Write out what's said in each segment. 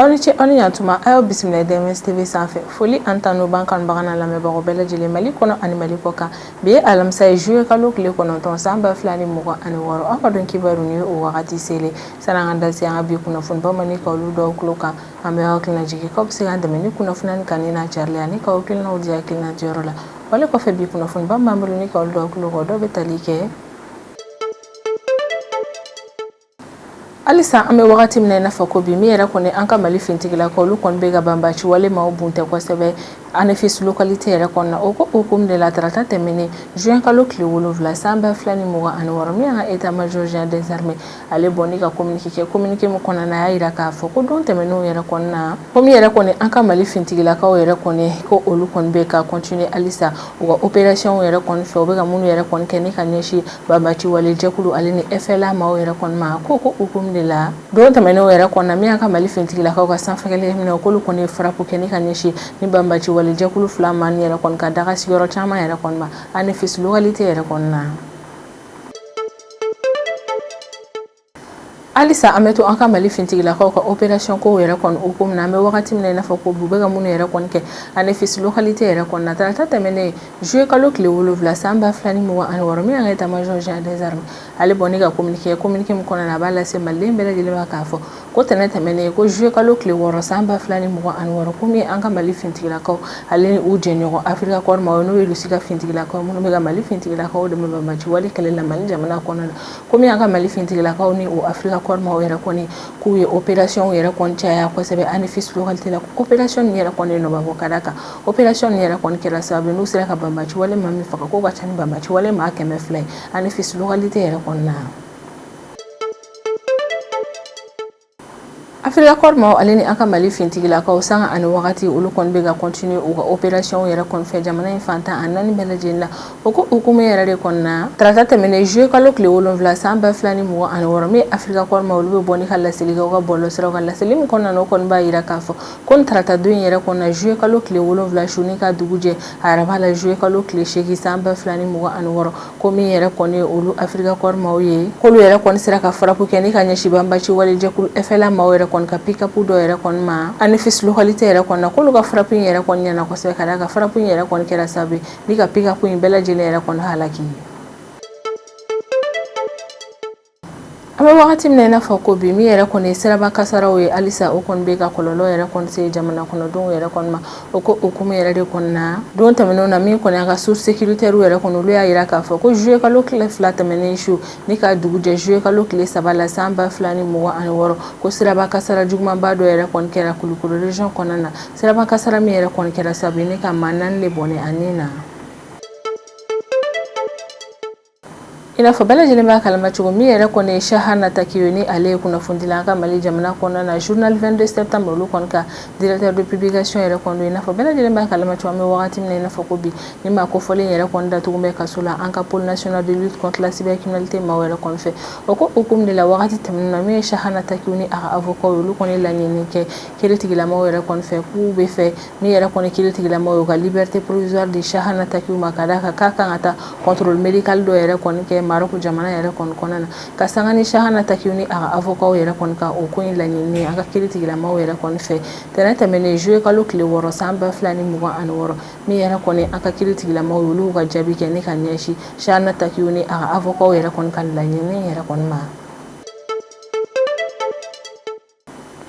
Aw ni ce, aw ni ɲantuma. A y'aw bisimila DMS TV sanfɛ. Foli ani tanu b'an kanubaga n'a lamɛnbagaw bɛɛ lajɛlen, Mali kɔnɔ ani Mali kɔ kan. Bi ye alamisa ye, juillet kalo tile 9, san 2026. Aw ka don kibaru ni o wagati selen. Sani an ka da se an ka bi kunnafonibaw ma ni ka olu dɔw tulo kan, an bɛ aw hakilina jigin k'aw bɛ se k'an dɛmɛ ni kunnafoniya kanu n'a carili ani k'aw hakilinaw di hakilina diyɔrɔ la. Wale kɔfɛ, bi kunnafoniba b'an bolo ni ka olu dɔw tulo kan, dɔw bɛ tali kɛ. Halisa an bɛ wagati min na i n'a fɔ ko bi, min yɛrɛ kɔni an ka Mali finitigilakaw, olu kɔni bɛ ka banbaci wale maaw buntɛ kosɛbɛ Anefis localité yɛrɛ kɔnɔna. O ko hukumu de la, tarata tɛmɛnen, juin kalo tile 7, san 2026, min y'an ka état major général des armées, ale bɔ ni ka communiqué kɛ. Communiqué min kɔnɔna na, a y'a jira k'a fɔ ko don tɛmɛnenw yɛrɛ kɔnɔna, ko min yɛrɛ kɔni an ka Mali finitigilakaw yɛrɛ kɔni, ko olu kɔni bɛ ka continuer halisa u ka opération yɛrɛ kɔni fɛ, u bɛ ka minnu yɛrɛ kɔni kɛ ni ka ɲɛsin banbaci wale jɛkulu ale ni FLA maaw yɛrɛ kɔni ma. Ko hukumu de la, don tɛmɛnenw yɛrɛ kɔnɔna, min y'an ka Mali finitigilakaw ka sanfɛkɛlɛminɛw, k'olu kɔni ye frappe kɛ ni ka ɲɛsin ni banbaci wale jɛkulu fila maa yɛrɛ kɔni ka daga sigiyɔrɔ caman yɛrɛ kɔni ma Anefis localité yɛrɛ kɔnɔna. Halisa an bɛ to an ka Mali finitigilakaw ka opération kow yɛrɛ kɔni hukumu na. An bɛ wagati min na i n'a fɔ ko bi, u bɛ ka minnu yɛrɛ kɔni kɛ Anefis localité yɛrɛ kɔnɔna, tarata tɛmɛnen, juillet kalo tile 7, san 2026, min y'an ka état major général des armées, ale bɔ ni ka communiqué. Communiqué min kɔnɔna na, a b'a lase maliden bɛɛ lajɛlen ma k'a fɔ ko tɛnɛn tɛmɛnen, ko juillet kalo tile 6, san 2026, ko min an ka Mali finitigilakaw ale ni u jɛɲɔgɔn Africa Corps maaw, n'o ye Russie ka finitigilakaw minnu bɛ ka Mali finitigilakaw dɛmɛ banbaci wale kɛlɛ la Mali jamana kɔnɔna na, ko min an ka Mali finitigilakaw ni o Africa Corps maaw yɛrɛ kɔni, k'u ye opération yɛrɛ kɔni caya kosɛbɛ Anefis localité la. Opération nin yɛrɛ kɔni nɔba bɔ ka d'a kan opération nin yɛrɛ kɔni kɛra sababu n'u sera ka banbaci wale maa min faga, k'o ka ca ni banbaci wale maa 200 ye Anefis localité yɛrɛ kɔnɔna. Africa Corps maaw ale ni an ka Mali finitigilakaw, sanga ani wagati, olu kɔni bɛ ka continuer u ka opération yɛrɛ kɔni fɛ jamana in fan 14 bɛɛ lajɛlen la. O ko hukumu yɛrɛ de kɔnɔna, tarata tɛmɛnen, juillet kalo tile 7, san 2026, min Africa Corps maaw, olu bɛ bɔ ni ka laseli kɛ u ka bɔlɔlɔsiraw kan. Laseli min kɔnɔna na, o kɔni b'a jira k'a fɔ ko nin tarata don in yɛrɛ kɔnɔna, juillet kalo tile 7 su ni ka dugu jɛ araba la, juillet kalo tile 8, san 2026, ko min yɛrɛ kɔni ye olu Africa Corps maaw ye, k'olu yɛrɛ kɔni sera ka frappe kɛ ni ka ɲɛsin banbaci wale jɛkulu FLA maaw yɛrɛ kɔni ka pick-up dɔ yɛrɛ kɔni ma Anefis localité yɛrɛ kɔnɔna. K'olu ka frappe in yɛrɛ kɔni ɲɛna kosɛbɛ, ka d'a kan frappe in yɛrɛ kɔni kɛra sababu ye ni ka pick-up in bɛɛ lajɛlen yɛrɛ kɔni halaki. An bɛ wagati min na i n'a fɔ ko bi, min yɛrɛ kɔni ye siraba kasaraw ye, halisa o kɔni bɛ ka kɔlɔlɔ yɛrɛ kɔni se jamana kɔnɔdenw yɛrɛ kɔni ma. O ko hukumu yɛrɛ de kɔnɔna, don tɛmɛnenw na, min kɔni an ka source sécuritaire yɛrɛ kɔni, olu y'a jira k'a fɔ ko juillet kalo tile 2 tɛmɛnen su ni ka dugu jɛ juillet kalo tile 3 la, san 2026, ko siraba kasara jugumanba dɔ yɛrɛ kɔni kɛra Kulukoro région kɔnɔna na. Siraba kasara min yɛrɛ kɔni kɛra sababu ye ni ka maa 4 de bɔnɛ a ni na. I n'a fɔ bɛɛ lajɛlen b'a kalama cogo min, yɛrɛ kɔni ye Chahana Takiou, ni ale ye kunnafonidila an ka Mali jamana kɔnɔna na, journal 22 septembre, olu kɔni ka directeur de publication yɛrɛ kɔni. I n'a fɔ bɛɛ lajɛlen b'a kalama cogo, an bɛ wagati min na i n'a fɔ ko bi, ni maa kofɔlen yɛrɛ kɔni datugu bɛ kaso la an ka pôle national de lutte contre la cybercriminalité maaw yɛrɛ kɔni fɛ. O ko hukumu de la, wagati tɛmɛnen na, min ye Chahana Takiou ni a ka avocat, olu kɔni laɲini kɛ kiiritigilamaw yɛrɛ kɔni fɛ, k'u bɛ fɛ min yɛrɛ kɔni kiiritigilamaw ye u ka liberté provisoire di Chahana Takiou ma, ka d'a kan k'a kan ka taa contrôle médical dɔ yɛrɛ kɔni kɛ Maroc jamana yɛrɛ kɔni kɔnɔna na. Ka sanga ni Chahana Takiou ni a ka avocat yɛrɛ kɔni ka o ko in laɲini an ka kiiritigilamaw yɛrɛ kɔni fɛ, tɛnɛn tɛmɛnen, juillet kalo tile 6, san 2026, min yɛrɛ kɔni an ka kiiritigilamaw ye, olu ka jaabi kɛ ni ka ɲɛsin Chahana Takiou ni a ka avocat yɛrɛ kɔni ka laɲini yɛrɛ kɔni ma.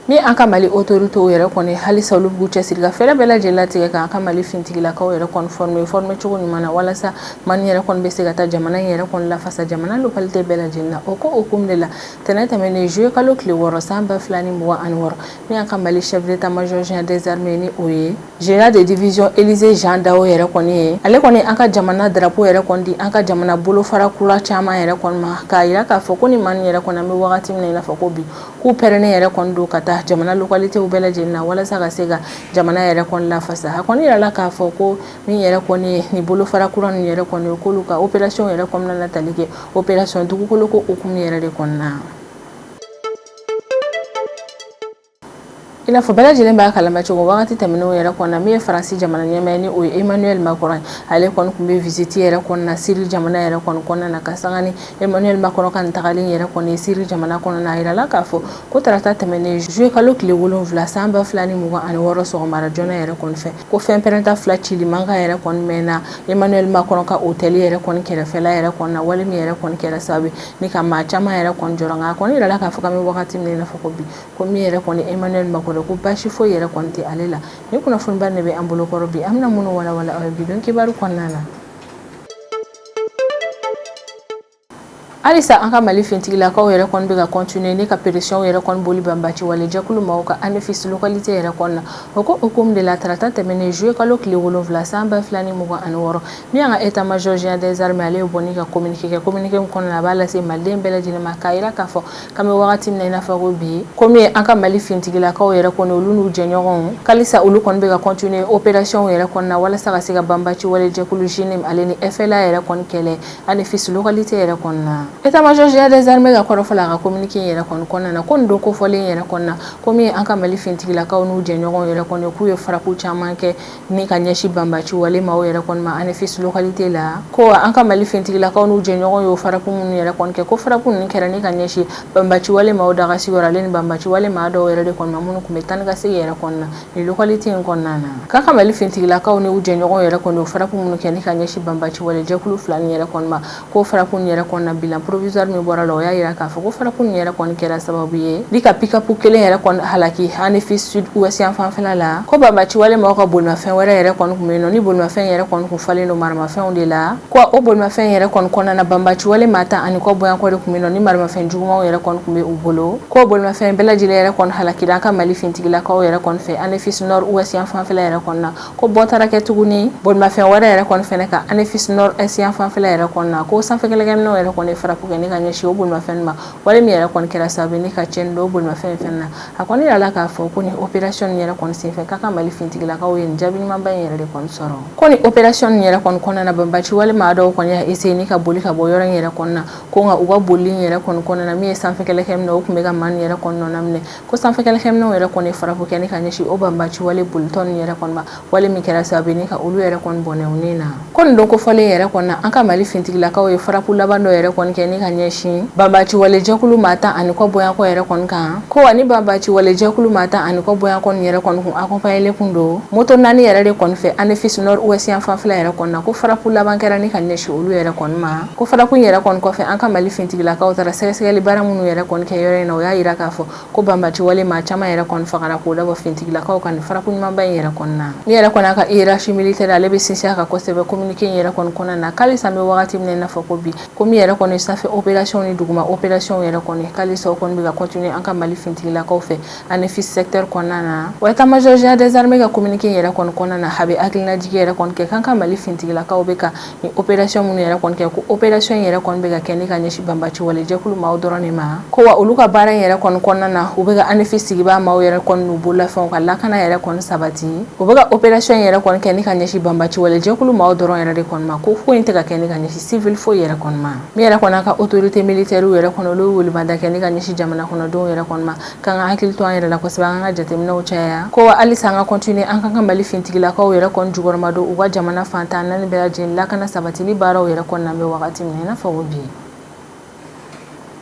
Ni an ka Mali autorités yɛrɛ kɔni, halisa olu b'u cɛsiri ka fɛɛrɛ bɛɛ lajɛlen latigɛ k'an ka Mali finitigilakaw yɛrɛ kɔni former cogo ɲuman na, walasa Mali yɛrɛ kɔni bɛ se ka taa jamana in yɛrɛ kɔni lafasa jamana localité bɛɛ lajɛlen na. O ko hukumu de la, tɛnɛn tɛmɛnen, juillet kalo tile 6, san 2026, min y'an ka Mali chef d'état-major général des armées, ni o ye général de division Élisée Jean Dao yɛrɛ kɔni ye, ale kɔni an ka jamana drapeau yɛrɛ kɔni di an ka jamana bolofara kura caman yɛrɛ kɔni ma, k'a jira k'a fɔ ko ni maa yɛrɛ kɔni, an bɛ wagati min na i n'a fɔ ko bi, k'u pɛrɛnnen yɛrɛ kɔni don ka taa jamana localitéw bɛɛ lajɛlen na, walasa ka se ka jamana yɛrɛ kɔni lafasa. A kɔni yirala k'a fɔ ko min yɛrɛ kɔni ye ni bolofara kura ninnu yɛrɛ kɔni ye, k'olu ka opération yɛrɛ kɔnɔna na tali kɛ opération dugukolo ko hukumu yɛrɛ de kɔnɔna. I n'a fɔ bɛɛ lajɛlen b'a kalama cogo wagati tɛmɛnenw yɛrɛ kɔnɔna, min ye Faransi jamana ɲɛmaa ni o ye Emmanuel Macron, ale kɔni tun bɛ visite yɛrɛ kɔnɔna Syrie jamana yɛrɛ kɔni kɔnɔna na. Ka sanga ni Emmanuel Macron ka nin tagali yɛrɛ kɔni Syrie jamana kɔnɔna na, a yirala k'a fɔ ko tarata tɛmɛnen juillet kalo tile 7 san 2026 sɔgɔmada joona yɛrɛ kɔni fɛ, ko fɛn pɛrɛnta fila cili mankan yɛrɛ kɔni mɛnna Emmanuel Macron ka hôtel yɛrɛ kɔni kɛrɛfɛla yɛrɛ kɔni na, wale min yɛrɛ kɔni kɛra sababu ni ka maa caman yɛrɛ kɔni jɔrɔ. Nka a kɔni yirala k'a fɔ k'an bɛ wagati min na i n'a fɔ ko bi, ko min yɛrɛ kɔni Emmanuel Macron, ko baasi foyi yɛrɛ kɔni tɛ ale la. Ni kunnafoniba de bɛ an bolokɔrɔ bi, an bɛna minnu walawala aw ye bi don kibaru kɔnɔna na. Halisa an ka Mali finitigilakaw yɛrɛ kɔni bɛ ka continuer ni ka pression yɛrɛ kɔni boli banbaci wale jɛkulu maaw kan Anefis localité yɛrɛ kɔnɔna na. O ko hukumu de la, tarata tɛmɛnen juillet kalo tile 7 san 2026, min y'an ka état major général des armées, ale ye bɔ ni ka communiqué kɛ. Communiqué min kɔnɔna na, a b'a lase maliden bɛɛ lajɛlen ma k'a yira k'a fɔ k'an bɛ wagati min na i n'a fɔ ko bi, komi an ka Mali finitigilakaw yɛrɛ kɔni, olu n'u jɛɲɔgɔnw, halisa olu kɔni bɛ ka continuer opération yɛrɛ kɔnɔna na walasa ka se ka banbaci wale jɛkulu JNIM ale ni FLA yɛrɛ kɔni kɛlɛ Anefis localité yɛrɛ kɔnɔna na. État major général des armées ka kɔrɔfɔ la, a ka communiqué yɛrɛ kɔni kɔnɔna na, ko nin don kofɔlen yɛrɛ kɔnɔna na, komi an ka Mali finitigilakaw n'u jɛɲɔgɔnw yɛrɛ kɔni, k'u ye frappe caman kɛ ni ka ɲɛsin banbaci wale maaw yɛrɛ kɔni ma Anefis localité la, ko an ka Mali finitigilakaw n'u jɛɲɔgɔnw y'o frappe minnu yɛrɛ kɔni kɛ, ko frappe ninnu kɛra ni ka ɲɛsin banbaci wale maaw daga sigiyɔrɔ ale ni banbaci wale maa dɔw yɛrɛ de kɔni ma, minnu tun bɛ taa ni ka segin yɛrɛ kɔnɔna na nin localité in kɔnɔna na. K'an ka Mali finitigilakaw n'u jɛɲɔgɔnw yɛrɛ kɔni o frappe minnu kɛ ni ka ɲɛsin banbaci wale jɛkulu fila nin yɛrɛ kɔni ma, ko frappe nin yɛrɛ kɔni na, bilan provisoire min bɔra la, o y'a yira k'a fɔ ko frappe nin yɛrɛ kɔni kɛra sababu ye ni ka pick-up kelen yɛrɛ kɔni halaki Anefis sud ouest yan fanfɛla la. Ko banbaci wale maaw ka bolimafɛn wɛrɛ yɛrɛ kɔni tun bɛ yen nɔ, ni bolimafɛn yɛrɛ kɔni kun falen don maramafɛnw de la. Ko o bolimafɛn yɛrɛ kɔni kɔnɔna na, banbaci wale maa 10 ani kɔ bɔɲɔgɔnkɔ de tun bɛ yen nɔ, ni maramafɛn jugumanw yɛrɛ kɔni tun bɛ u bolo. Ko bolimafɛn bɛɛ lajɛlen yɛrɛ kɔni halakira an ka Mali finitigilakaw yɛrɛ kɔni fɛ Anefis nord ouest yan fanfɛla yɛrɛ kɔni na. Ko bɔ taara kɛ tuguni bolimafɛn wɛrɛ yɛrɛ kɔni fɛnɛ kan Anefis nord est yan fanfɛla yɛrɛ kɔni na. Ko sanfɛ kɛlɛkɛminɛnw yɛrɛ kɔni frappe kɛ ni ka ɲɛsin o bolimafɛn ma, wale min yɛrɛ kɔni kɛra sababu ni ka tiɲɛni don o bolimafɛn fɛnɛ na. A kɔni yirala k'a fɔ ko nin opération nin yɛrɛ kɔni senfɛ, k'a ka Mali finitigilakaw ye nin jaabi ɲumanba in yɛrɛ de kɔni sɔrɔ. Ko nin opération nin yɛrɛ kɔni kɔnɔna na, banbaci wale maa dɔw kɔni y'a essayer ni ka boli ka bɔ yɔrɔ in yɛrɛ kɔnɔna na. Ko nka u ka boli in yɛrɛ kɔni kɔnɔna na, min ye sanfɛ kɛlɛkɛminɛn, o tun bɛ ka maa nin yɛrɛ kɔni nɔna minɛ. Ko sanfɛ kɛlɛkɛminɛnw yɛrɛ kɔni frappe kɛ ni ka ɲɛsin o banbaci wale bolitɔ nin yɛrɛ kɔni ma, wale min kɛra sababu ni ka olu yɛrɛ kɔni bɔnɛ u ni na. Ko nin don kofɔlen yɛrɛ kɔni na, an ka Mali finitigilakaw ye frappe laban dɔ yɛrɛ kɔni kɛ ni ka ɲɛsin banbaci wale jɛkulu maa 10 ani kɔ bɔɲɔgɔnkɔ yɛrɛ kɔni kan. Ko wa ni banbaci wale jɛkulu maa 10 ani kɔ bɔɲɔgɔnkɔ nin yɛrɛ kɔni kun accompagné kun don moto naani yɛrɛ de kɔni fɛ Anefis nord ouest yan fanfɛla yɛrɛ kɔni na. Ko frappe laban kɛra ni ka ɲɛsin olu yɛrɛ kɔni ma. Ko frappe yɛrɛ kɔni kɔfɛ, an ka Mali finitigilakaw taara sɛgɛsɛgɛli baara minnu yɛrɛ kɔni kɛ yɔrɔ in na, o y'a yira k'a fɔ ko banbaci wale maa caman yɛrɛ kɔni fagara k'o dabɔ finitigilakaw ka nin frappe ɲumanba in yɛrɛ kɔni na. Ni yɛrɛ kɔni a ka hiérarchie militaire, ale bɛ sinsin a kan kosɛbɛ communiqué in yɛrɛ kɔni kɔnɔna na. K'alisa an bɛ wagati min na i n'a fɔ ko bi, ko min yɛrɛ kɔni sanfɛ opération ni duguma opération yɛrɛ kɔni, k'alisa o kɔni bɛ ka continuer an ka Mali finitigilakaw fɛ Anefis secteur kɔnɔna na. Wa état major général des armées ka communiqué in yɛrɛ kɔni kɔnɔna na, a bɛ hakilinajigi yɛrɛ kɔni kɛ k'an ka Mali finitigilakaw bɛ ka ni opération minnu yɛrɛ kɔni kɛ, ko opération in yɛrɛ kɔni bɛ ka kɛ ni ka ɲɛsin banbaci wale jɛkulu maaw dɔrɔn de ma. Ko wa olu ka baara in yɛrɛ kɔni kɔnɔna na, u bɛ ka Anefis sigibaa maaw yɛrɛ kɔni n'u bololafɛnw ka lakana yɛrɛ kɔni sabati. U bɛ ka opération in yɛrɛ kɔni kɛ ni ka ɲɛsin banbaci wale jɛkulu maaw dɔrɔn yɛrɛ de kɔni ma. Ko foyi tɛ ka kɛ ni ka ɲɛsin civil foyi yɛrɛ kɔni ma. Min yɛrɛ kɔni ka autorité militaire yɛrɛ kɔni, olu ye welemada kɛ ni ka ɲɛsin jamana kɔnɔdenw yɛrɛ kɔni ma, k'an ka hakili to an yɛrɛ la kosɛbɛ, an ka jateminɛw caya. Ko halisa an ka continuer an ka Mali finitigilakaw yɛrɛ kɔni jukɔrɔma don u ka jamana fan 14 bɛɛ lajɛlen lakana sabatili baaraw yɛrɛ kɔni na, an bɛ wagati min na i n'a fɔ ko bi.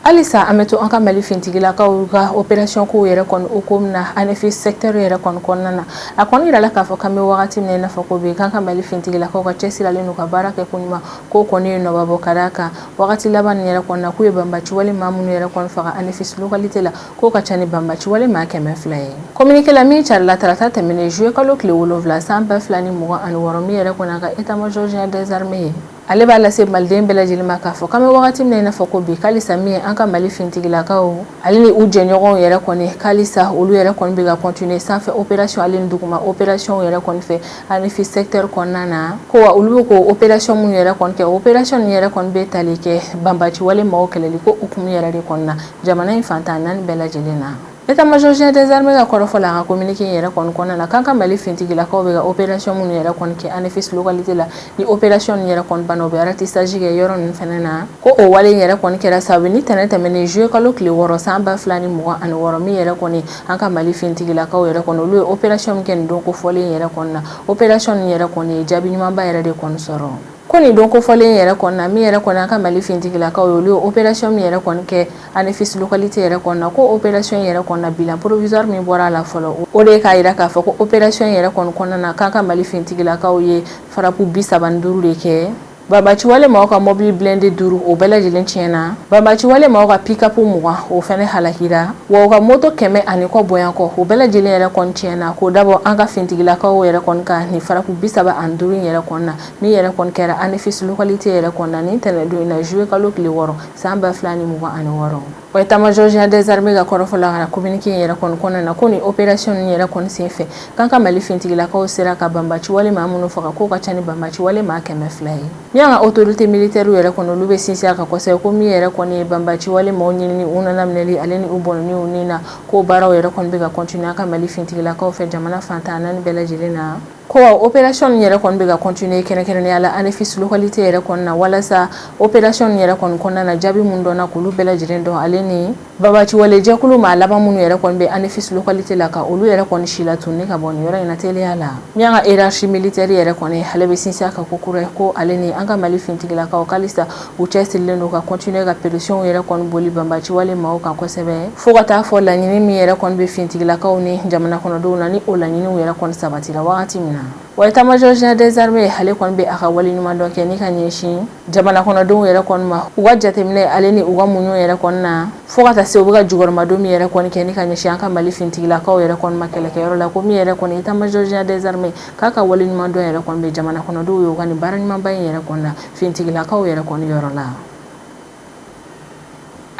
Halisa an bɛ to an ka Mali finitigilakaw ka opération kow yɛrɛ kɔni hukumu na Anefis secteur yɛrɛ kɔni kɔnɔna na. A kɔni yirala k'a fɔ k'an bɛ wagati min na i n'a fɔ ko bi, k'an ka Mali finitigilakaw ka cɛsirilen n'u ka baara kɛ ko ɲuman, k'o kɔni ye nɔba bɔ, ka d'a kan wagati laban nin yɛrɛ kɔni na, k'u ye banbaci wale maa minnu yɛrɛ kɔni faga Anefis localité la, k'o ka ca ni banbaci wale maa 200 ye. Communiqué la min carila tarata tɛmɛnen juillet kalo tile 7 san 2026, min yɛrɛ kɔni a ka état major général des armées ye, ale b'a lase maliden bɛɛ lajɛlen ma k'a fɔ k'an bɛ wagati min na i n'a fɔ ko bi, k'alisa min ye an ka Mali finitigilakaw ale ni u jɛɲɔgɔnw yɛrɛ kɔni, k'alisa olu yɛrɛ kɔni bɛ ka continuer sanfɛ opération ale ni duguma opération yɛrɛ kɔni fɛ Anefis secteur kɔnɔna na. Ko wa olu bɛ k'o opération minnu yɛrɛ kɔni kɛ, opération nin yɛrɛ kɔni bɛ tali kɛ banbaci wale maaw kɛlɛli ko hukumu yɛrɛ de kɔnɔna jamana in fan 14 bɛɛ lajɛlen na. État-major général des armées ka kɔrɔfɔ la, a ka communiqué in yɛrɛ kɔni kɔnɔna na, k'an ka Mali finitigilakaw bɛ ka opération minnu yɛrɛ kɔni kɛ Anefis localité la, ni opération ninnu yɛrɛ kɔni banna, u bɛ ratissage kɛ yɔrɔ ninnu fana na. Ko o wale in yɛrɛ kɔni kɛra sababu ni tɛnɛn tɛmɛnen juillet kalo tile 6 san 2026, min yɛrɛ kɔni an ka Mali finitigilakaw yɛrɛ kɔni, olu ye opération min kɛ nin don kofɔlen in yɛrɛ kɔni na, opération ninnu yɛrɛ kɔni ye jaabi ɲumanba yɛrɛ de kɔni sɔrɔ. Ko nin don kofɔlen yɛrɛ kɔni na, min yɛrɛ kɔni an ka Mali finitigilakaw ye, olu ye opération min yɛrɛ kɔni kɛ Anefis localité yɛrɛ kɔni na, ko opération yɛrɛ kɔni na, bilan provisoire min bɔra a la fɔlɔ, o de ye k'a jira k'a fɔ ko opération yɛrɛ kɔni kɔnɔna na, k'an ka Mali finitigilakaw ye frappe 35 de kɛ. Banbaciwale maaw ka mobili blindé 5, o bɛɛ lajɛlen tiɲɛna. Banbaciwale maaw ka pick-up 20, o fɛnɛ halakira. Wa u ka moto 100 ani kɔ bonya kɔ, o bɛɛ lajɛlen yɛrɛ kɔni tiɲɛna, k'o dabɔ an ka finitigilakaw yɛrɛ kɔni ka nin frappe 35 in yɛrɛ kɔni na, min yɛrɛ kɔni kɛra Anefis localité yɛrɛ kɔni na nin tɛnɛndon in na, juillet kalo tile 6 san 2026. Wa état-major général des armées ka kɔrɔfɔ la ka communiqué in yɛrɛ kɔni kɔnɔna na, ko nin opération ninnu yɛrɛ kɔni senfɛ, k'an ka Mali finitigilakaw sera ka banbaciwale maa minnu faga, k'o ka ca ni banbaciwale maa 200 ye. Min y'an ka autorité militaire yɛrɛ kɔni, olu bɛ sinsin a kan kosɛbɛ ko min yɛrɛ kɔni ye banbaciwale maaw ɲinini, u nana minɛli ale ni u bɔnɛni u ni na, k'o baaraw yɛrɛ kɔni bɛ ka continuer an ka Mali finitigilakaw fɛ jamana fan 14 bɛɛ lajɛlen na. Ko wa opération nin yɛrɛ kɔni bɛ ka continuer kɛrɛnkɛrɛnnenya la Anefis localité yɛrɛ kɔni na, walasa opération nin yɛrɛ kɔni kɔnɔna na, jaabi mun dɔnna, k'olu bɛɛ lajɛlen dɔn, ale ni banbaciwale jɛkulu maa laban minnu yɛrɛ kɔni bɛ Anefis localité la, ka olu yɛrɛ kɔni si latununi ka bɔ nin yɔrɔ in na teliya la. Min y'an ka hiérarchie militaire yɛrɛ kɔni, ale bɛ sinsin a kan ko kura ko ale ni an ka Mali finitigilakaw k'alisa u cɛsirilen don ka continuer ka pression yɛrɛ kɔni boli banbaciwale maaw kan kosɛbɛ, fo ka taa fɔ laɲini min yɛrɛ kɔni bɛ finitigilakaw ni jamana kɔnɔdenw na, ni o laɲiniw yɛrɛ kɔni sabatira wagati min na. Wa état-major général des armées, ale kɔni bɛ a ka wale ɲuman dɔn kɛ ni ka ɲɛsin jamana kɔnɔdenw yɛrɛ kɔni ma, u ka jateminɛ ale ni u ka muɲu yɛrɛ kɔni na, fo ka taa se u bɛ ka jukɔrɔmadon min yɛrɛ kɔni kɛ ni ka ɲɛsin an ka Mali finitigilakaw yɛrɛ kɔni ma kɛlɛkɛyɔrɔ la. Ko min yɛrɛ kɔni état-major général des armées k'a ka wale ɲuman dɔn yɛrɛ kɔni bɛ jamana kɔnɔdenw ye u ka nin baara ɲumanba in yɛrɛ kɔni na finitigilakaw yɛrɛ kɔni yɔrɔ la.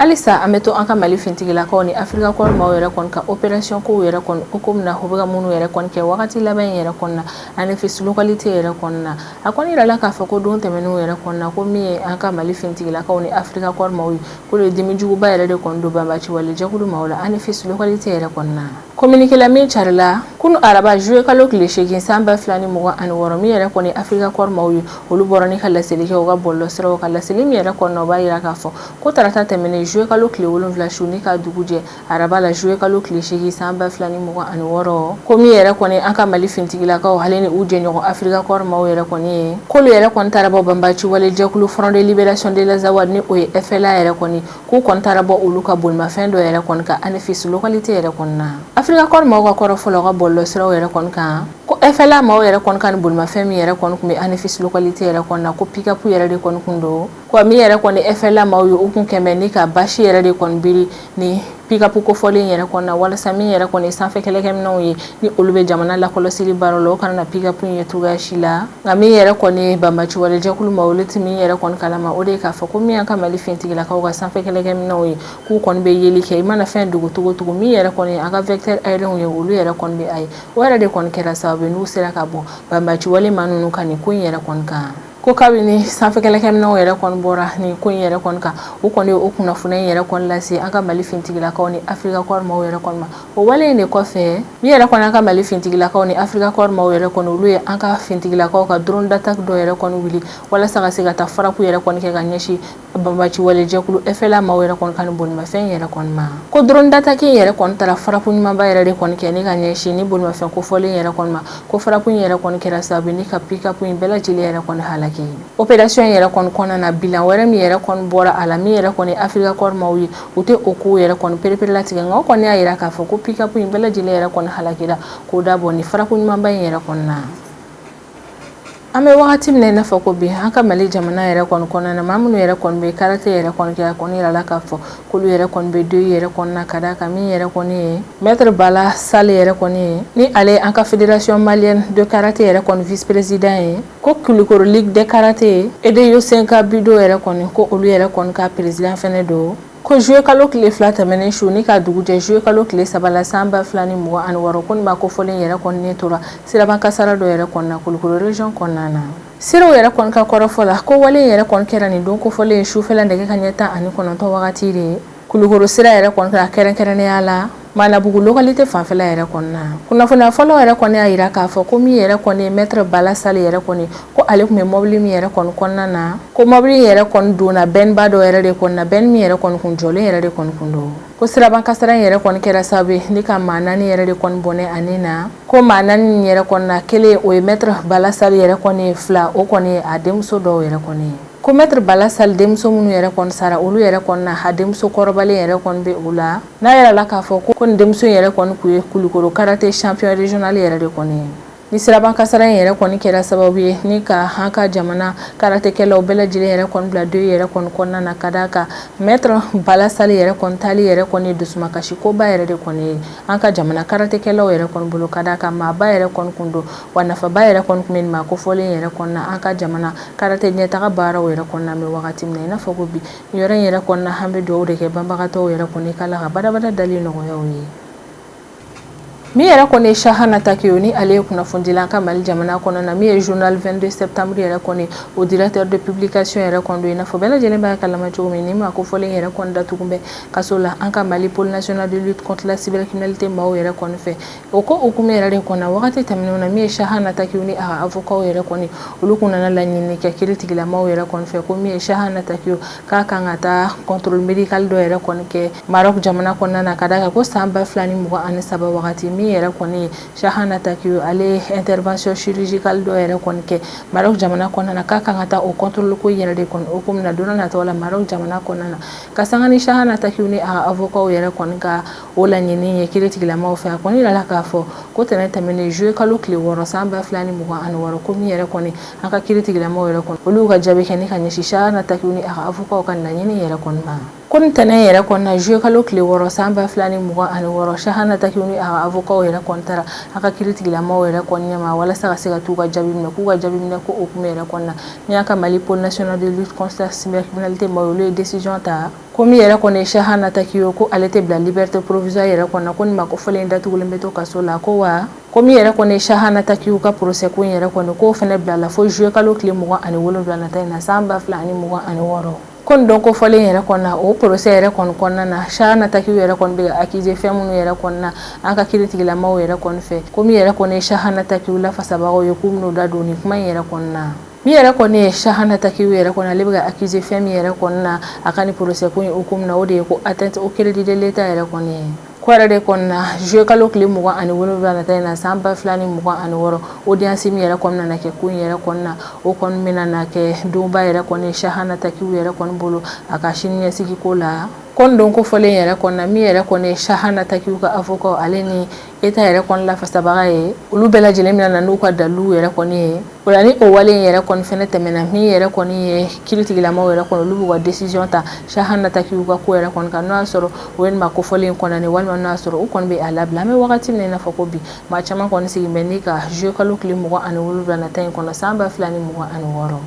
Halisa an bɛ to an ka Mali finitigilakaw ni Africa Corps maaw yɛrɛ kɔni ka opération kow yɛrɛ kɔni hukumu na, u bɛ ka minnu yɛrɛ kɔni kɛ wagati laban in yɛrɛ kɔni na Anefis localité yɛrɛ kɔni na. A kɔni yirala k'a fɔ ko don tɛmɛnenw yɛrɛ kɔni na, ko min ye an ka Mali finitigilakaw ni Africa Corps maaw ye, k'olu ye dimi juguba yɛrɛ de kɔni don banbaci wale jɛkulu maaw la Anefis localité yɛrɛ kɔni na. Communiqué la min carila kunu araba juillet kalo tile 8 san 2026, min yɛrɛ kɔni Africa Corps maaw ye, olu bɔra ni ka laseli kɛ u ka bɔlɔlɔsiraw kan. Laseli min yɛrɛ kɔni na, o b'a yira k'a fɔ ko tarata tɛmɛnen juillet kalo tile 7 su ni ka dugu jɛ araba la juillet kalo tile 8 san 2026, ko min yɛrɛ kɔni an ka Mali finitigilakaw ale ni u jɛɲɔgɔn Africa Corps maaw yɛrɛ kɔni ye, k'olu yɛrɛ kɔni taara bɔ banbaci wale jɛkulu Front de Libération de l'Azawad, ni o ye FLA yɛrɛ kɔni, k'u kɔni taara bɔ olu ka bolimafɛn dɔ yɛrɛ kɔni kan Anefis localité yɛrɛ kɔni na. Africa Corps maaw ka kɔrɔfɔ la u ka bɔlɔlɔsiraw yɛrɛ kɔni kan, ko FLA maaw yɛrɛ kɔni ka nin bolimafɛn min yɛrɛ kɔni tun bɛ Anefis localité yɛrɛ kɔni na, ko pick-up yɛrɛ de kɔni kun don. Ko min yɛrɛ kɔni FLA maaw ye, u kun kɛmɛ ni ka basi yɛrɛ de kɔni biri ni pick-up kofɔlen yɛrɛ kɔni na, walasa min yɛrɛ kɔni sanfɛ kɛlɛkɛminɛnw ye, ni olu bɛ jamana lakɔlɔsili baara la, o kana na pick-up in ye cogoya si la. Nka min yɛrɛ kɔni banbaci wale jɛkulu ma, olu tɛ min yɛrɛ kɔni kalama, o de ye k'a fɔ ko min y'an ka Mali finitigilakaw ka sanfɛ kɛlɛkɛminɛnw ye, k'u kɔni bɛ yeli kɛ, i mana fɛn dogo cogo cogo, min yɛrɛ kɔni an ka vecteur aérien ye, olu yɛrɛ kɔni bɛ a ye. O yɛrɛ de kɔni kɛra sababu ye n'u sera ka bɔ banbaci wale maa ninnu ka nin ko in yɛrɛ kɔni kan. Ko kabini sanfɛ kɛlɛkɛminɛnw yɛrɛ kɔni bɔra nin ko in yɛrɛ kɔni kan, u kɔni ye o kunnafoniya in yɛrɛ kɔni lase an ka Mali finitigilakaw ni Africa Corps maaw yɛrɛ kɔni ma. O wale in de kɔfɛ, min yɛrɛ kɔni an ka Mali finitigilakaw ni Africa Corps maaw yɛrɛ kɔni, olu ye an ka finitigilakaw ka drone d'attaque dɔ yɛrɛ kɔni wuli, walasa ka se ka taa frappe yɛrɛ kɔni kɛ ka ɲɛsin banbaci wale jɛkulu FLA maaw yɛrɛ kɔni ka nin bolimafɛn yɛrɛ kɔni ma. Ko drone d'attaque in yɛrɛ kɔni taara frappe ɲumanba yɛrɛ de kɔni kɛ ni ka ɲɛsin ni bolimafɛn kofɔlen yɛrɛ kɔni ma. Ko frappe in yɛrɛ kɔni kɛra sababu ni ka pick-up in bɛɛ lajɛlen yɛrɛ kɔni halaki. Opération yɛrɛ kɔni kɔnɔna na, bilan wɛrɛ min yɛrɛ kɔni bɔra a la, min yɛrɛ kɔni Africa Corps maaw ye, u tɛ o kow yɛrɛ kɔni pereperelatigɛ, nka o kɔni y'a yira k'a fɔ ko pick-up in bɛɛ lajɛlen yɛrɛ kɔni halakira, k'o dabɔ ni frappe ɲumanba in yɛrɛ kɔni na. An bɛ wagati min na i n'a fɔ ko bi, an ka Mali jamana yɛrɛ kɔni kɔnɔna na, maa minnu yɛrɛ kɔni bɛ karate yɛrɛ kɔni kɛ, a kɔni yirala k'a fɔ k'olu yɛrɛ kɔni bɛ deuil yɛrɛ kɔni na, ka d'a kan min yɛrɛ kɔni ye maître Bala Sall yɛrɛ kɔni ye, ni ale an ka fédération malienne de karaté yɛrɛ kɔni vice président ye, ko Kulukoro ligue de karaté et de Yosenka Budo yɛrɛ kɔni, ko olu yɛrɛ kɔni ka président fɛnɛ don. Ko juillet kalo tile 2 tɛmɛnen su ni ka dugu jɛ juillet kalo tile 3 la san 2026, ko nin maa kofɔlen yɛrɛ kɔni ne tora siraban kasara dɔ yɛrɛ kɔni na Kulukoro région kɔnɔna na. Seerew yɛrɛ kɔni ka kɔrɔfɔ la, ko wale yɛrɛ kɔni kɛra nin don kofɔlen sufɛla nɛgɛ ka ɲɛ 19 wagati de Kulukoro sira yɛrɛ kɔni ka kɛrɛnkɛrɛnnenya la. Manabugu localité fanfɛla yɛrɛ kɔnɔna. Kunnafoniya fɔlɔ yɛrɛ kɔni y'a jira k'a fɔ ko min yɛrɛ kɔni ye maître Bala Sall yɛrɛ kɔni, ko ale tun bɛ mɔbili min yɛrɛ kɔni kɔnɔna na, ko mɔbili yɛrɛ kɔni donna bɛnba dɔ yɛrɛ de kɔnɔna, bɛn min yɛrɛ kɔni kun jɔlen yɛrɛ de kɔni kun don. Ko siraban kasara in yɛrɛ kɔni kɛra sababu ye ni ka maa 4 yɛrɛ de kɔni bɔnɛ a ni na. Ko maa 4 yɛrɛ kɔni na, kelen o ye maître Bala Sall yɛrɛ kɔni ye, 2 o kɔni ye a denmuso dɔw yɛrɛ kɔni ye. Ko maître Bala Sall denmuso minnu yɛrɛ kɔni sara, olu yɛrɛ kɔni na, a denmuso kɔrɔbalen yɛrɛ kɔni bɛ o la. N'a yɛrɛ la k'a fɔ ko nin denmuso yɛrɛ kɔni kun ye Kulukoro karaté champion régional yɛrɛ de kɔni ye. Ni siraban kasara in yɛrɛ kɔni kɛra sababu ye ni ka an ka jamana karatékɛlaw bɛɛ lajɛlen yɛrɛ kɔni bila deuil yɛrɛ kɔni kɔnɔna na, ka d'a kan maître Bala Sall yɛrɛ kɔni taali yɛrɛ kɔni dusumakasi koba yɛrɛ de kɔni ye an ka jamana karatékɛlaw yɛrɛ kɔni bolo, ka d'a kan maaba yɛrɛ kɔni kun don, wa nafaba yɛrɛ kɔni kun bɛ nin maa kofɔlen yɛrɛ kɔni na an ka jamana karaté ɲɛtaga baaraw yɛrɛ kɔnɔna. Bɛ wagati min na i n'a fɔ ko bi, yɔrɔ in yɛrɛ kɔnɔna, an bɛ dugawu de kɛ banbagatɔw yɛrɛ kɔni k'Ala ka badabada dali nɔgɔya u ye. Min yɛrɛ kɔni ye Chahana Takiou, ni ale ye kunnafonidila an ka Mali jamana kɔnɔ na, min ye journal 22 septembre yɛrɛ kɔni, o directeur de publication yɛrɛ kɔni don. I n'a fɔ bɛɛ lajɛlen b'a kalama cogo min, ni maa kofɔlen yɛrɛ kɔni datugu bɛ kaso la an ka Mali pôle national de lutte contre la cybercriminalité maaw yɛrɛ kɔni fɛ. O ko hukumu yɛrɛ de kɔnɔ, wagati tɛmɛnenw na, min ye Chahana Takiou ni a ka avocat yɛrɛ kɔni, olu kun nana laɲini kɛ kiiritigilamaw yɛrɛ kɔni fɛ ko min ye Chahana Takiou, k'a kan ka taa contrôle médical dɔ yɛrɛ kɔni kɛ Maroc jamana kɔnɔna na, ka d'a kan ko san 2023 wagati, min yɛrɛ kɔni ye Chahana Takiou, ale ye intervention chirurgicale dɔ yɛrɛ kɔni kɛ Maroc jamana kɔnɔna na, k'a kan ka taa o contrôle ko yɛrɛ de kɔni hukumu na don nataw la Maroc jamana kɔnɔna na. Ka sanga ni Chahana Takiou ni a ka avocat yɛrɛ kɔni ka o laɲini ye kiiritigilamaw fɛ, a kɔni yirala k'a fɔ ko tɛnɛn tɛmɛnen juillet kalo tile 6 san 2026, ko min yɛrɛ kɔni an ka kiiritigilamaw yɛrɛ kɔni, olu ka jaabi kɛ ni ka ɲɛsin Chahana Takiou ni a ka avocat ka laɲini yɛrɛ kɔni ma. Ko nin tɛnɛn yɛrɛ kɔni na, juillet kalo tile 6 san 2026, Chahana Takiou ni a ka avocat yɛrɛ kɔni taara a ka kiiritigilamaw yɛrɛ kɔni ɲɛma walasa ka se ka t'u ka jaabi minɛ, k'u ka jaabi minɛ ko hukumu yɛrɛ kɔni na, ni y'a ka Mali pôle national de lutte contre la cybercriminalité maaw, olu ye décision ta ko min yɛrɛ kɔni ye Chahana Takiou, ko ale tɛ bila liberté provisoire yɛrɛ kɔnɔ na, ko nin maa kofɔlen datugulen bɛ to kaso la. Ko wa ko min yɛrɛ kɔni ye Chahana Takiou ka procès ko in yɛrɛ kɔni, k'o fana bilala fo juillet kalo tile 27 nata in na san 2026. Ko nin don kofɔlen yɛrɛ kɔnɔ na, o procès yɛrɛ kɔni kɔnɔna na, Chahana Takiou yɛrɛ kɔni bɛ ka accuser fɛn minnu yɛrɛ kɔnɔna na an ka kiiritigilamaw yɛrɛ kɔni fɛ, ko min yɛrɛ kɔni ye Chahana Takiou lafasabagaw ye, k'u bɛn'u da don nin kuma in yɛrɛ kɔnɔna na. Min yɛrɛ kɔni ye Chahana Takiou yɛrɛ kɔni, ale bɛ ka accuser fɛn min yɛrɛ kɔni na a ka nin procès ko in hukumu na, o de ye ko atteinte au crédit de l'État yɛrɛ kɔni ye. Ko yɛrɛ de kɔni na, juillet kalo tile 27 nata in na san 2026, audience min yɛrɛ kɔni nana kɛ ko in yɛrɛ kɔni na, o kɔni bɛna na kɛ donba yɛrɛ kɔni Chahana Takiou yɛrɛ kɔni bolo a ka sini ɲɛsigi ko la. Ko nin don kofɔlen yɛrɛ kɔni na, min yɛrɛ kɔni ye Chahana Takiou ka avocat, ale ni État yɛrɛ kɔni lafasabaga ye, olu bɛɛ lajɛlen bɛna na n'u ka daliluw yɛrɛ kɔni ye. O la, ni o wale in yɛrɛ kɔni fɛnɛ tɛmɛna, min yɛrɛ kɔni ye kiiritigilamaw yɛrɛ kɔni, olu b'u ka décision ta Chahana Takiou ka ko yɛrɛ kɔni kan, n'o y'a sɔrɔ o ye nin maa kofɔlen condamné walima n'o y'a sɔrɔ u kɔni bɛ a labila. An bɛ wagati min na i n'a fɔ ko bi, maa caman kɔni sigi bɛ ni ka juillet kalo tile 27 nata in kɔnɔ san 2026.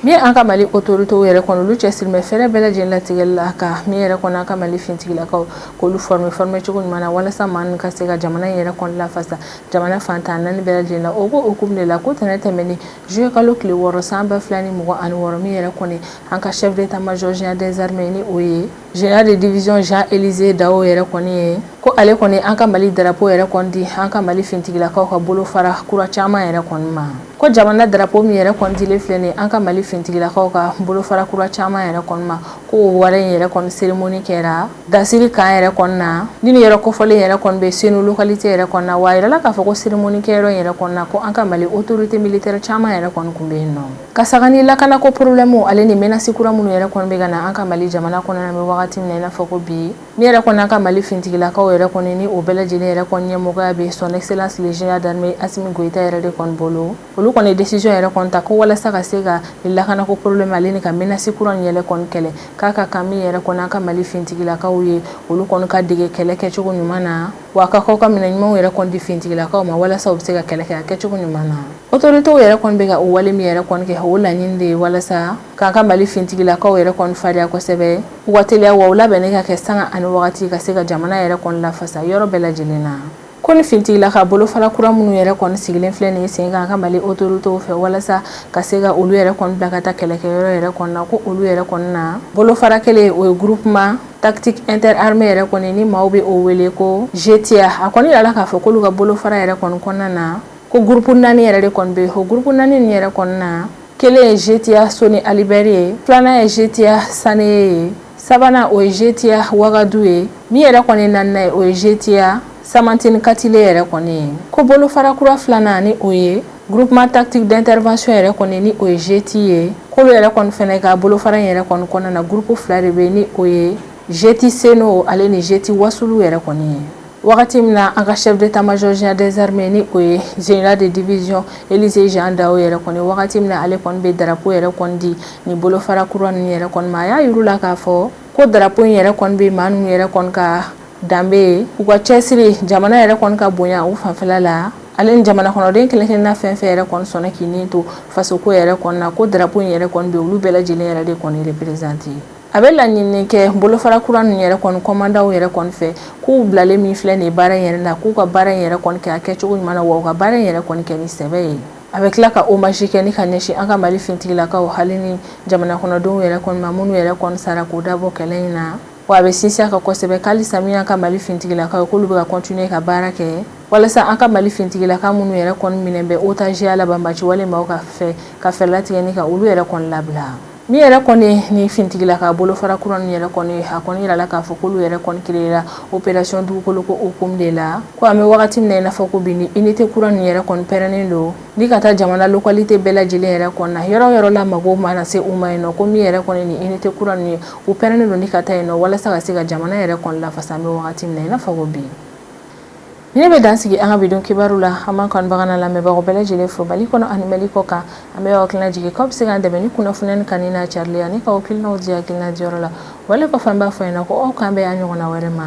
Min an ka Mali autorités yɛrɛ kɔnɔ, olu cɛsiri bɛ fɛɛrɛ bɛɛ lajɛlen latigɛli la ka min yɛrɛ kɔnɔ an ka Mali finitigilakaw, k'olu former cogo ɲuman na walasa maa ninnu ka se ka jamana in yɛrɛ kɔni lafasa jamana fantan naani bɛɛ lajɛlen la. O ko hukumu de la, ko tɛnɛn tɛmɛnen juillet kalo tile 6 san 2026, min yɛrɛ kɔni an ka chef d'état-major général des armées, ni o ye général de division Jean-Élisée Dao yɛrɛ kɔni ye, ko ale kɔni an ka Mali drapeau yɛrɛ kɔni di an ka Mali finitigilakaw ka bolofara kura caman yɛrɛ kɔni ma. Ko jamana drapeau min yɛrɛ kɔni dilen filɛ nin ye an ka Mali finitigilakaw ka bolofara kura caman yɛrɛ kɔni ma, ko o wale in yɛrɛ kɔni cérémonie kɛra Dasiri camp yɛrɛ kɔni na, ni nin yɔrɔ kofɔlen yɛrɛ kɔni bɛ Senu localité yɛrɛ kɔni na. Wa a yirala k'a fɔ ko cérémonie kɛyɔrɔ in yɛrɛ kɔni na, ko an ka Mali autorité militaire caman yɛrɛ kɔni kun bɛ yen nɔ. Ka sanga ni lakanako problème ale ni menace kura minnu yɛrɛ kɔni bɛ ka na an ka Mali jamana kɔnɔna na, bɛ wagati min na i n'a fɔ ko bi, min yɛrɛ kɔni an ka Mali finitigilakaw yɛrɛ kɔni, ni o bɛɛ lajɛlen yɛrɛ kɔni ɲɛmɔgɔya bɛ son excellence le général d'armée Assimi Goïta yɛrɛ de kɔni bolo, olu kɔni décision yɛrɛ kɔni ta ko walasa ka se ka lakanako problème ale ni ka menace kura in yɛrɛ kɔni kɛlɛ, k'a ka kan min yɛrɛ kɔni an ka Mali finitigilakaw ye, olu kɔni ka dege kɛlɛ kɛcogo ɲuman na, wa ka k'aw ka minɛn ɲumanw yɛrɛ kɔni di finitigilakaw ma walasa u bɛ se ka kɛlɛ kɛ a kɛcogo ɲuman na. Autorités yɛrɛ kɔni bɛ ka o wale min yɛrɛ kɔni kɛ, o laɲini de ye walasa k'an ka Mali finitigilakaw yɛrɛ kɔni fariya kosɛbɛ, u ka teliya, wa u labɛnnen ka kɛ sanga ani wagati ka se ka jamana yɛrɛ kɔni lafasa yɔrɔ bɛɛ lajɛlen na. Ko ni finitigilaka bolofara kura minnu yɛrɛ kɔni sigilen filɛ nin ye sen kan an ka Mali autorités fɛ walasa ka se ka olu yɛrɛ kɔni bila ka taa kɛlɛkɛyɔrɔ yɛrɛ kɔni na, ko olu yɛrɛ kɔni na, bolofara kelen o ye groupement tactique tactique interarmées yɛrɛ kɔni, ni maaw bɛ o wele ko GTIA, a kɔni yirala k'a fɔ k'olu ka bolofara yɛrɛ kɔni kɔnɔna na, ko groupe 4 yɛrɛ de kɔni bɛ yen. O groupe 4 nin yɛrɛ kɔni na, kelen ye GTIA Soni Ali Ber ye, filanan ye GTIA Saneye ye, sabanan o ye GTIA Wagadu ye, min yɛrɛ kɔni naaninan ye, o ye GTIA Samantini Katile yɛrɛ kɔni ye. Ko bolofara kura filanan, ni o ye groupement tactique d'intervention yɛrɛ kɔni, ni o ye GTI ye, k'olu yɛrɛ kɔni fɛnɛ ka bolofara in yɛrɛ kɔni kɔnɔna na, groupe 2 de bɛ yen, ni o ye GTI Seno ale ni GTI Wasulu yɛrɛ kɔni ye. Wagati min na an ka chef d'état-major général des armées, ni o ye général de division Élisée Jean Dao yɛrɛ kɔni, wagati min na ale kɔni bɛ drapeau yɛrɛ kɔni di ni bolofara kura ninnu yɛrɛ kɔni ma, a y'a yir'u la k'a fɔ ko drapeau in yɛrɛ kɔni bɛ maa ninnu yɛrɛ kɔni ka danbe ye, u ka cɛsiri, jamana yɛrɛ kɔni ka bonya u fanfɛla la, ale ni jamana kɔnɔden kelen kelenna fɛn fɛn yɛrɛ kɔni sɔnna k'i ni to fasoko yɛrɛ kɔni na, ko drapeau in yɛrɛ kɔni bɛ olu bɛɛ lajɛlen yɛrɛ de kɔni représenter. A bɛ laɲini kɛ bolofara kura ninnu yɛrɛ kɔni kɔmandaw yɛrɛ kɔni fɛ, k'u bilalen min filɛ nin ye baara in yɛrɛ la, k'u ka baara in yɛrɛ kɔni kɛ a kɛcogo ɲuman na, wa u ka baara in yɛrɛ kɔni kɛ ni sɛbɛ ye. A bɛ tila ka hommage kɛ ni ka ɲɛsin an ka Mali finitigilakaw hali ni jamana kɔnɔdenw yɛrɛ kɔni ma, minnu yɛrɛ kɔni sara k'u dabɔ kɛlɛ in na. Wa a bɛ sinsin a kan kosɛbɛ k'halisa min y'an ka Mali finitigilakaw ye, k'olu bɛ ka continuer ka baara kɛ walasa an ka Mali finitigilaka minnu yɛrɛ kɔni minɛ bɛ otage la banbaci wale maaw ka fɛ ka fɛɛrɛ latigɛ ni ka olu yɛrɛ kɔni labila. Min yɛrɛ kɔni ni finitigila ka bolofara kura ninnu yɛrɛ kɔni, a kɔni yirala k'a fɔ k'olu yɛrɛ kɔni créera opération dugukolo ko hukumu de la, ko an bɛ wagati min na i n'a fɔ ko bi, ni unité kura ninnu yɛrɛ kɔni pɛrɛnnen don ni ka taa jamana localité bɛɛ lajɛlen yɛrɛ kɔni na, yɔrɔ yɔrɔ la mago mana se u ma yen nɔ, ko min yɛrɛ kɔni ni unité kura ninnu ye, u pɛrɛnnen don ni ka taa yen nɔ walasa ka se ka jamana yɛrɛ kɔni lafasa an bɛ wagati min na i n'a fɔ ko bi. Ni ne bɛ dan sigi an ka bi don kibaru la. An b'an kanubaga n'a lamɛnbagaw bɛɛ lajɛlen fo Mali kɔnɔ ani Mali kɔ kan. An bɛ aw hakilina jigin k'aw bɛ se k'an dɛmɛ ni kunnafoniya kanu n'a carili ani k'aw hakilinaw di hakilina diyɔrɔ la. Wale kɔfɛ, an b'a fɔ ɲɛna ko aw k'an bɛn a ɲɔgɔnna wɛrɛ ma.